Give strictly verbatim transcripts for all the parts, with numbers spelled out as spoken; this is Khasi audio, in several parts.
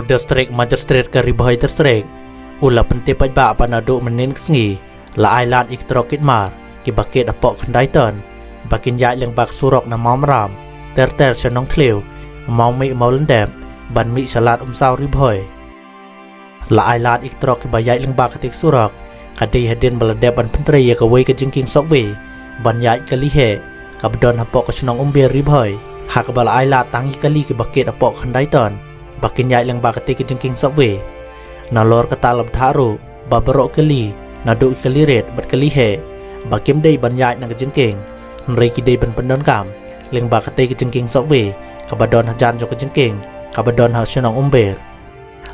District Magistrate ka Ri Bhoi District u la pyntip paidbah ba naduh mynnin ka sngi la ai lad ïa ki trok kit mar kiba kit hapoh khyndai ton ba kin ïaid lyngba ka surok na Mawmaram ter ter sha Nongthliew, Mawmih, Mawlyndep ban mih sha Lad Umsaw, Ri Bhoi. La ai lad ïa ki trok kiba ïaid lyngba katei ka surok ka dei hadien ba la dep ban pyntrei ïa kawei ka jingkieng subway ban ïaid kali heh kaba don hapoh ka shnong Umber, Ri Bhoi, ha kaba la ai lad tang ïa ki kali kiba kit hapoh khyndai ton ba kin ïaid lyngba katei ka jingkieng subway. Nalor kata la bthah ruh ba baroh kali, naduh ki kali rit bad kali heh, ba kim dei ban ïaid na ka jingkieng, hynrei ki dei ban pyndonkam lyngba katei ka jingkieng subway kaba don hajan jong ka jingkieng kaba don ha shnong Umber.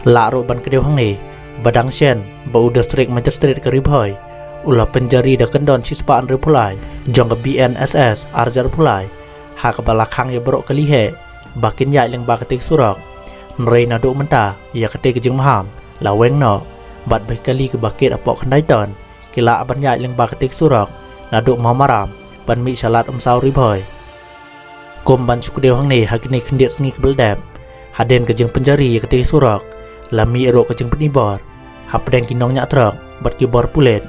Lah ruh ban kdew hangne ba dang shen ba u District Magistrate ka Ri Bhoi u la pynjari da kyndon shispah hynriewphew lai jong ka B N S S ar hajar arphew lai, ha kaba la khang ïa baroh kali heh ba kin ïaid lyngba katei ka surok. Hynrei naduh mynta ïa katei ka jingmaham la weng noh, bad ba ki kali kiba kit hapoh khyndai ton ki lah ban ïaid lyngba katei ka surok naduh Mawmaram ban mih sha Lad Umsaw, Ri Bhoi. Kum ban shu kdew hangne, ha kine khyndiat sngi kiba la dep, hadien ka jingpynjari ïa katei ka surok, la mih ruh ka jingpynibor hapdeng ki nongñiah trok bad ki bor pulit